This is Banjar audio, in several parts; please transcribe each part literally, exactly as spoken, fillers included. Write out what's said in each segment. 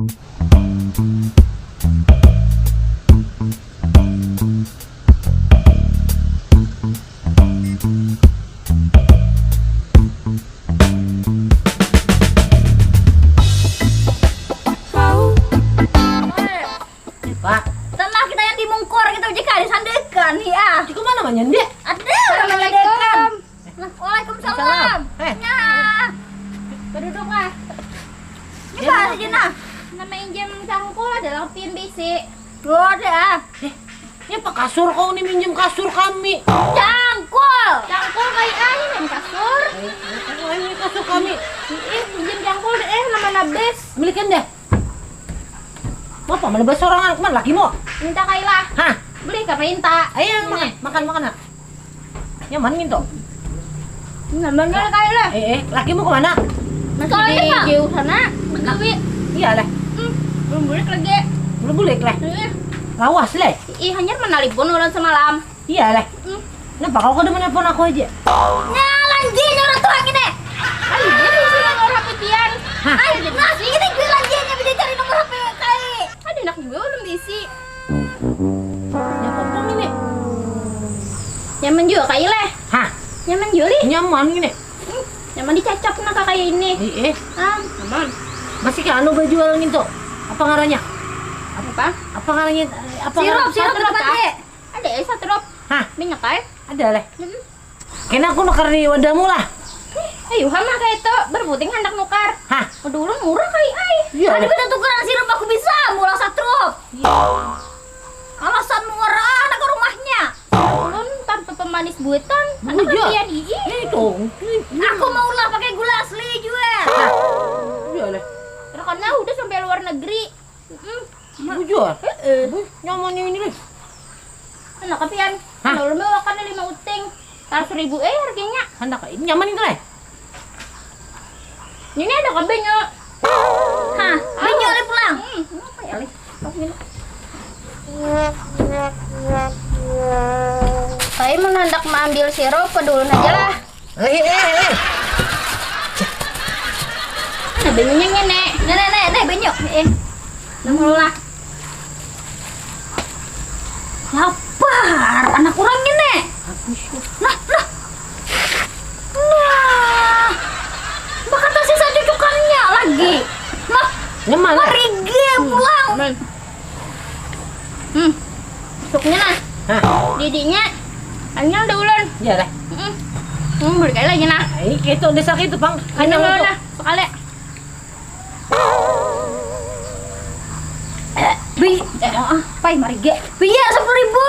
Pak. Tenang, kita yang dimungkur gitu, jika disandekan ya. Jika mana namanya, Dek? Ada namanya dekan. Nah, waalaikumsalam. Salam. Eh. Nah. Berduduk lah. Ini apa aja nah? Nama injam cangkul ada lah pin bisi. Tuh ada. Eh, ini apa kasur kau nih minjem kasur kami? Cangkul. Cangkul kayak aja main kasur. Eh, ini kasur kami. Ih, minjem cangkul deh, eh, nama nabes. Milikin deh. Mau apa mana sorangan? Kemana lagi mau? Minta kailah. Hah? Beli ke minta. Ayo makan, makan, makan, nak. Nyaman gitu. Nyaman kali kailah. Eh, eh, lagi mau kemana? Masih di jauh sana, begawi. Iya lah. Hmm, belum bulik lagi. Belum bulik lah. Iya. Lawas lah. Ih, hanya menelpon orang semalam. Iya lah. Hmm. Kenapa kau kada menelpon aku aja? Nah, lanjutnya orang tuh ini. Ayo, dia bisa nomor H P pian. Hah? Ayo, nah, ini gue lanjutnya bisa cari nomor H P kai. Ada anak gue belum diisi. Nyaman pang ini. Nyaman juga kai leh. Hah? Nyaman juga lih. Nyaman ini. Hmm, nyaman dicacap nah kayak ini. Iya. Ah, nyaman. Masih ke anu bajual gitu. Apa ngarannya? Apa? Apa ngarannya? Apa sirup, ngarannya? Sirup, sirup, sirup, sirup, ah. Ada ya satu drop. Hah? Minyak kai? Ada leh. Hmm. Kena aku nukar di wadahmu lah. Ayo, hama kayak itu berputing hendak nukar. Hah? Dulu murah kali ai. Iya. Ada bisa tukaran sirup aku bisa murah satrup. Iya. Alasan murah anak rumahnya. Ulun tanpa pemanis buatan, anak iya. Lebihan ii. Ini tuh. Aku mau lah pakai gula asli juga. Hah? Iya leh. Karena udah sampai luar negeri. Hmm. Bujur. Heeh. Buh, nyaman ini leh. Anak kapian. Hah? Kalau lu makan lima uting, seratus ribu eh harganya. Handak ini nyaman itu leh. Ini ada ke banyu. Hah, banyu leh pulang. Hmm, apa ya leh? Saya menandak mengambil sirup, pedulun aja lah. Eh, eh, eh, eh. Nah, banyunya ngene. Nah, nah, nah, nah, banyu. Eh. Nang lah. Lapar anak orang ini. Nah, nah. Nah. Bakatasi sacucukannya lagi. Nah. Nyaman, eh? Marige pulang. Nyaman. Hmm. Suknya nah. Hah? Didinya. Anyang ada ulun. Iya lah. Hmm. Hmm, beli kali lagi nah. Ini itu desak itu, Pang. Anyang itu nah. Sekali. Bi, eh, ah, pai marige. Biar sepuluh ribu.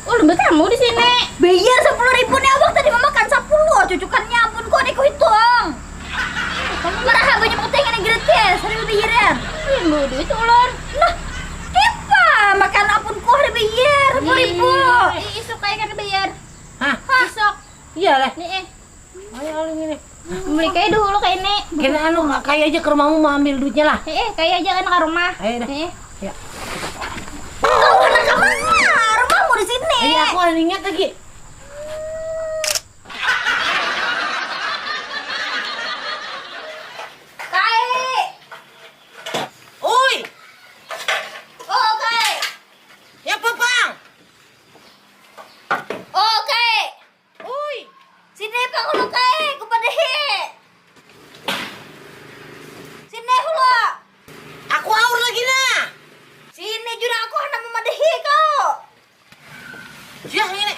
Oh, lembut kamu di sini. Bayar sepuluh ribu nih, awak tadi memakan sepuluh, cucukannya ampun kok aku hitung. Maraha banyak putih ini gratis, hari bayaran. Ini mau duit ulun. Nah, kipa makan ampun kok hari bayar sepuluh ribu. Ih, isuk kayak kan bayar. Hah? Isuk. Iya lah. Nih, eh. Ayo, ayo, ini. Beli kayak dulu kayak ini. Kena anu, kayak aja ke rumahmu mau ambil duitnya lah. Eh, eh, kayak aja kan ke rumah. Ayo dah. Eh. Ya. Kau anak ke mana? Rumahmu di sini. Iya, aku ada ingat lagi. Kai. Oi. Oh, Kai. Ya, Papang. Oh, Kai. Ui. Sini pang hulu kai, ku padahi. Sini hulu. Aku aur lagi nah. Sini jua aku handak mamadahi kau. Yah, ini.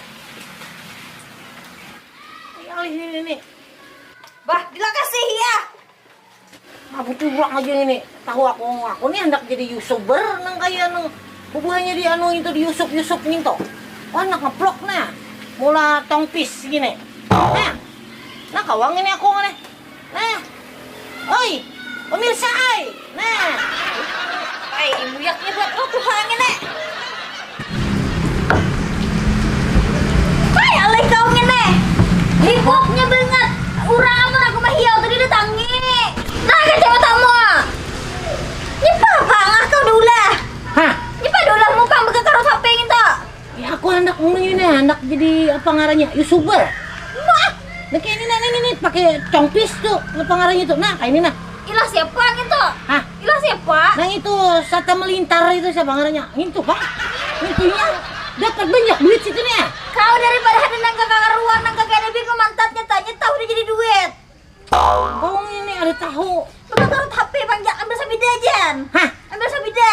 Ini, ini, ini. Bah, dilakasi ya. Aku curang aja ini. Tahu aku, aku nih hendak jadi youtuber nang kaya anu. Bubuhannya di anu itu di Yusuf Yusuf nih tuh. Wah, nak ngeplok nah. Mula tongpis gini. Nah. Nah, kawang ini aku nih. Nah. Oi, pemirsa ai. Nah. Ai, muyaknya buat lo tuh ini. Hai, alih kau ngene. Hipoknya banget. Urang amun aku mah hiau tadi datangi. Nah, kecewa tamu. Nyepa pangah kau daulah. Hah? Nyepa daulah mupang baka karut H P ngintu. Ya, aku handak ngini nih, handak jadi apa ngarannya? YouTuber. Wah. Nah, kayak ini nah, ini nih pakai congpis tuh, apa ngarannya tuh? Nah, kayak ini nah. Ilah siapa ngintu? Hah? Sata melintar itu siapa ngarannya? Ngintu, Bang. Ngintunya dapat banyak duit situ nih. Kau daripada ada nang kakaruan, nang kagak ada duit, memantatnya tanya tahu udah jadi duit. Kau ini ada tahu. Bakar H P, Bang, ja-, ambil sabida aja. Hah? Ambil sabida.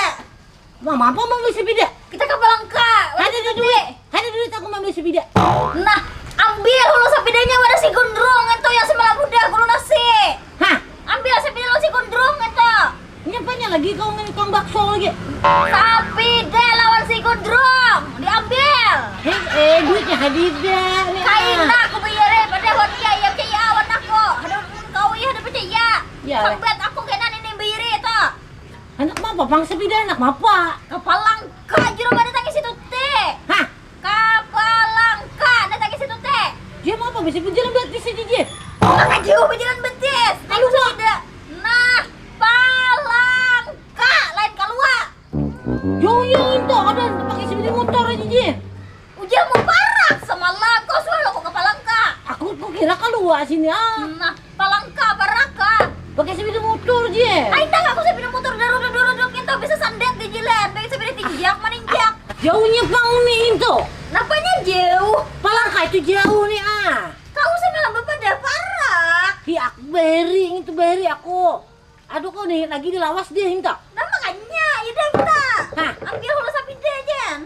Mama apa mau bisa beda? Kita ke Palangka. Ada duit. Ada duit aku mau beli sabida. Nah, ambil hulu sabidanya wadah si Gondrong itu yang semalam udah gulu nasi. Hah? Ambil sabida lawan si Gondrong itu. Nyapanya lagi kau ngini tukang bakso lagi. Sabida lawan si Gondrong diambil. Heh, eh, duitnya hadida nih. Kaina aku bayar, eh, pada hon iya, iya, iya, awan aku. Ada kau iya, ada percaya. Ya. Sambat aku kena ini bayar itu. Anak mapa pang sabida anak mapa? Kapalangka juru mana tangis itu teh. Hah? Kapalangka ada tangis itu teh. Dia mapa bisa berjalan betis aja dia? Maka jauh berjalan betis. Aduh, Wak. Sabida. Nah, palangka lain kalua. Jauhnya itu ada pakai sabida motor aja dia. Ujar mau parak semalam kau suah lo ke Palangka. Aku kira kalua sini ah. Nah, Palangka, Paraka. Pakai sepeda motor je. Ai dah aku sepeda motor daruduk-daruduk itu bisa sandet di jalan. Pakai sepeda tinjak maninjak. Jauhnya pang nih itu. Napanya jauh? Palangka itu jauh nih ah. Kau semalam bapada parak. Hi, aku beri itu beri aku. Aduh kau nih lagi dilawas dia itu. Nah makanya, ya dah kita. Hah? Ambil hulu sapida jen.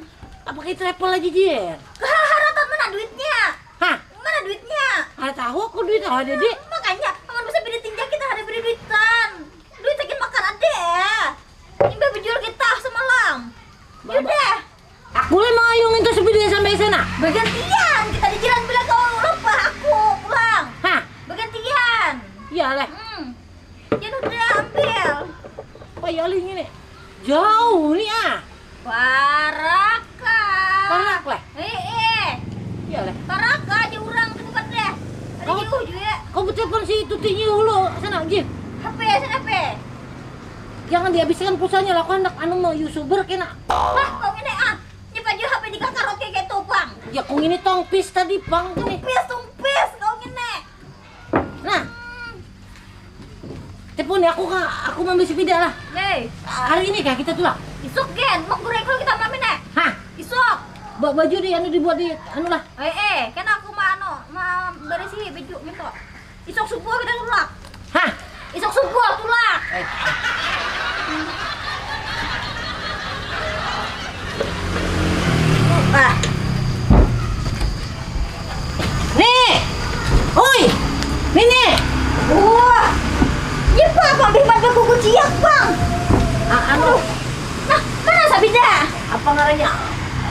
Apa kayak travel aja je? Keharatan mana duitnya? Hah? Mana duitnya? Ada tahu aku duit ada di. Makanya, amun bisa beda tinjak kita ada beda duitan. Duit sakin makan ada. Imbah bejul kita semalam. Ba-, ba-, yaudah. Aku lah mengayung itu sepeda sampai sana. Bergantian, kita di jalan bila kau lupa aku pulang. Hah? Bergantian. Iya lah. Hmm. Jan udah ambil. Payah lih ngini. Jauh nih ah. Paraka. Parak lah. Eh, eh. Iya lah. Paraka aja urang tuh bukan deh. Ada kau, jauh juga. Kau betelepon si Tutinya dulu sana, Jin. H P, sana H P. Jangan dihabiskan pulsanya lah, kau hendak anu mau YouTuber kena. Wah, kau ngini ah. Nyimpan jua H P di kakarot kayak gitu, Bang. Ya, kau ngini tongpis tadi, Bang, tuh nih. Tongpis, tongpis, kau ngini. Nah. Telepon ya aku kak, aku mau beli sepeda lah. Hei. Hari ini kah kita tulak? Isuk gen, mau goreng kalau kita malam ini. Hah? Isuk. Bawa baju di anu dibuat di anu lah. Eh eh, kan aku mau anu, mau berisi baju gitu. Isuk subuh kita tulak. Hah? Isuk subuh tulak. Eh. Ah. Nih. Oi. Nih nih. Wah. Iya, Bang, Bang, Bang, Bang, kuku ciak, Bang. Ah, anu. Aduh. Nah, mana Sabida? Apa ngarannya?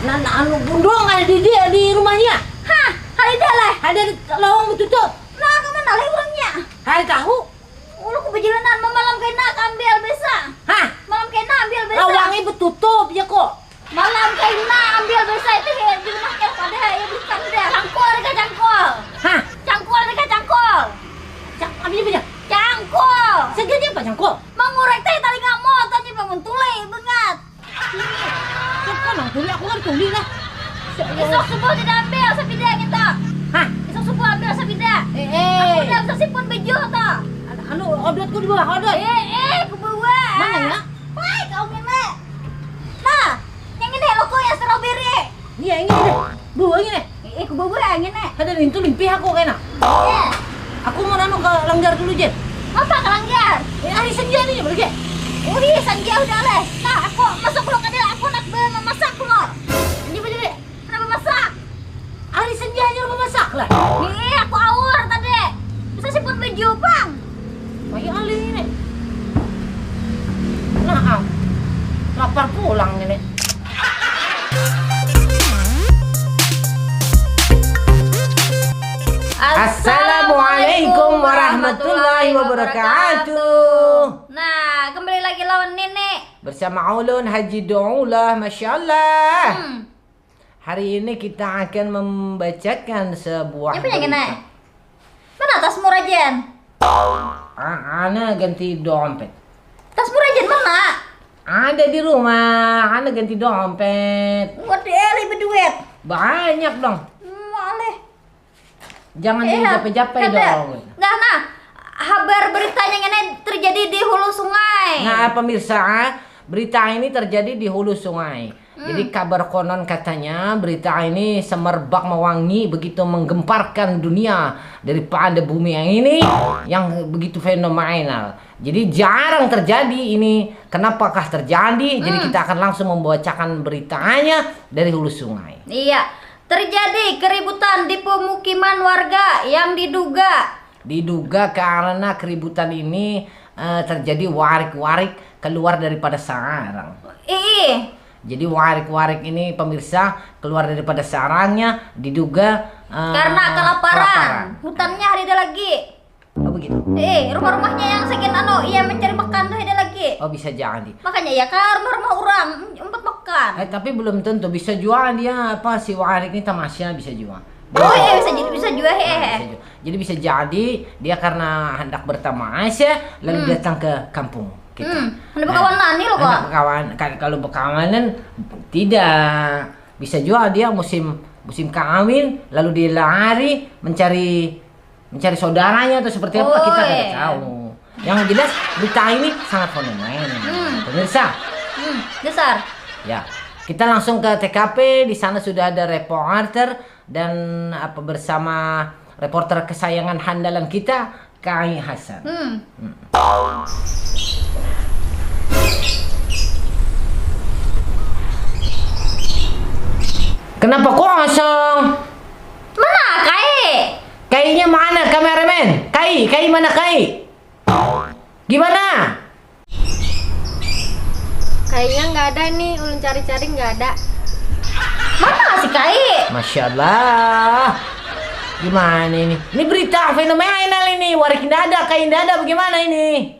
Nan anu bundung ada di dia di rumahnya. Hah, ada lah. Ada di lawang betutup. Nah, kemana lah orangnya? Hari tahu. Ulu ku bajalanan mamalam kaina ka ambil besa. Hah? Malam kaina ambil besa. Lawangnya betutup ya kok. Malam kaina ambil besa itu he, di rumah kau pada ya bukan dah. Cangkul deka cangkul. Hah? Cangkul deka cangkul. Cang, apa dia punya? Cangkul. Segini apa cangkul? Mangurek teh talinga mo tanya bangun tule bangat. Siapa nang tuli? Aku kada tuli lah. Isuk subuh tidak ambil sapida kita. Hah? Isuk subuh ambil sapida. Eh, eh. Aku udah bisa sipun bejuh tuh. Anu, anu, odot ku di bawah, odot. Eh, eh, ku bawa. Mana ya? Woi, kau ngene. Nah, yang ini loko ya strawberry. Iya, ini deh. Bawa ini deh. Eh, ku bawa angin eh. Ada lintu limpih aku kena. Iya. Aku mau nanu ke langgar dulu, Jen. Apa ke langgar? Eh, hari senja nih, balik ya. Oh iya, senja udah leh. Nah, aku masuk dulu ke dia, aku nak be-, memasak dulu. Ini baju deh. Kenapa masak? Hari senja aja memasak lah. Iya, aku awur tadi. Bisa sipun baju, Bang. Ayo alih ini. Nah, ah. Lapar pulang ini. Assalamualaikum warahmatullahi wabarakatuh. Nah, kembali lagi lawan Nini. Bersama ulun Haji Do'ulah, Masya Allah. Hmm. Hari ini kita akan membacakan sebuah berita. Siapa yang kena? Mana tasmu, Rajen? Ah, ana ganti dompet. Tasmu, Rajen, mana? Ada di rumah, ana ganti dompet. Waduh, eh, lebih duit. Banyak dong. Maleh. Jangan eh, dijapai-japai dong. Nah, nah, habar beritanya ini terjadi di hulu sungai. Nah, pemirsa, Berita ini terjadi di hulu sungai. Hmm. Jadi kabar konon katanya berita ini semerbak mewangi begitu menggemparkan dunia daripada bumi yang ini yang begitu fenomenal. Jadi jarang terjadi ini. Kenapakah terjadi? Jadi hmm. Kita akan langsung membacakan beritanya dari hulu sungai. Iya, terjadi keributan di pemukiman warga yang diduga. Diduga karena keributan ini uh, terjadi warik-warik keluar daripada sarang. Ih. Jadi warik-warik ini pemirsa keluar daripada sarangnya diduga uh, karena kelaparan. Kelaparan. Hutannya ada lagi. Oh begitu. Eh, rumah-rumahnya yang sekian anu, ia mencari makan tuh ada lagi. Oh bisa jadi. Makanya ya kan rumah-rumah orang empat makan. Eh tapi belum tentu, bisa juga dia apa si warik ini tamasya bisa juga. Oh iya bisa jadi bisa juga he. Nah, bisa juga. Jadi bisa jadi dia karena hendak bertamasya lalu hmm. Datang ke kampung kita. Hmm. Hendak berkawan nani loh kok. Berkawan kalau berkawanan tidak bisa juga dia musim musim kawin lalu dia lari mencari mencari saudaranya atau seperti apa oh, kita tidak tahu. Yang jelas berita ini sangat fenomenal. Hmm. Pemirsa. Hmm, besar. Ya, kita langsung ke T K P. Di sana sudah ada reporter dan apa bersama reporter kesayangan handalan kita, Kai Hasan. Hmm. Hmm. Kenapa kosong? Mana Kai? Kainya mana kameramen? Kai, Kai mana Kai? Gimana? Kayaknya nggak ada nih, ulun cari-cari nggak ada. Mana si Kai? Masya Allah. Gimana ini? Ini berita fenomenal ini. Warik ndak ada, Kai ndak ada. Bagaimana ini?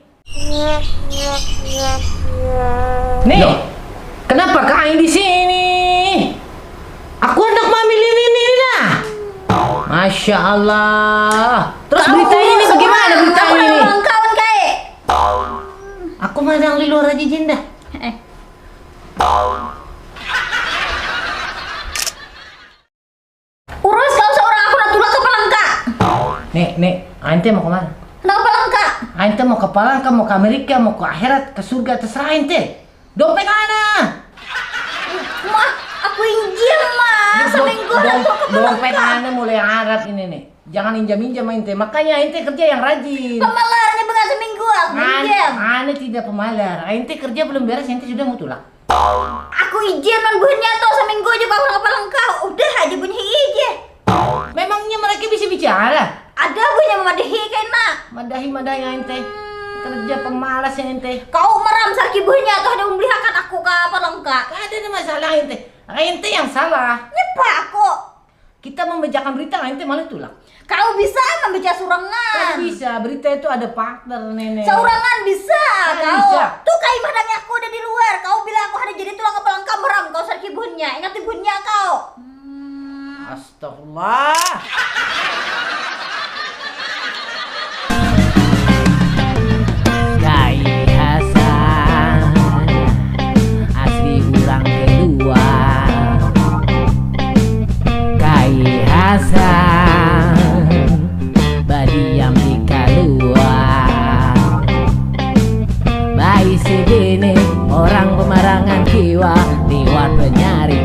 Nih, kenapa Kai di sini? Aku hendak mamilin ini nih nah. Masya Allah. Terus berita ini bagaimana berita ini? Aku madang di luar aja jin dah. Eh. Urus kau seorang aku nak tulak ke Palangka. Nek, nek, ente mau kemana? Nak ke Palangka. Ente mau ke Palangka, mau ke Amerika, mau ke akhirat, ke surga, terserah ente. Dompet mana? Mah, aku injil mah. Seminggu do, do, dompet mana mulai Arab ini nih. Jangan injam-injam ente. Makanya ente kerja yang rajin. Pemalarnya bukan seminggu aku injam. Ane tidak pemalar. Ente kerja belum beres, ente sudah mau tulak. Aku izin non buhannya tuh seminggu aja kau nggak Palangka. Udah aja bunyi aja. Memangnya mereka bisa bicara? Ada bunya memadahi kena. Madahi madahi ente. Kerja pemalas ya ente. Kau meram sarki buhannya tuh ada membeliakan aku ke Palangka. Ada masalah ente. Ente yang salah. Nyepa aku. Kita membacakan berita ente malah tulak. Kau bisa membaca surangan. Kau bisa, berita itu ada partner nenek. Surangan bisa. Kau bisa. Tuh kai madangi aku udah di luar. Kau bilang aku ada jadi tulang kepala kameram kau sarki bunnya. Ingat bunnya kau. Hmm. Astagfirullah. Kai Hasan asli urang kedua. Kai Hasan badiam di kaluar. Baisi bini orang pemarangan kiwa liwat penyari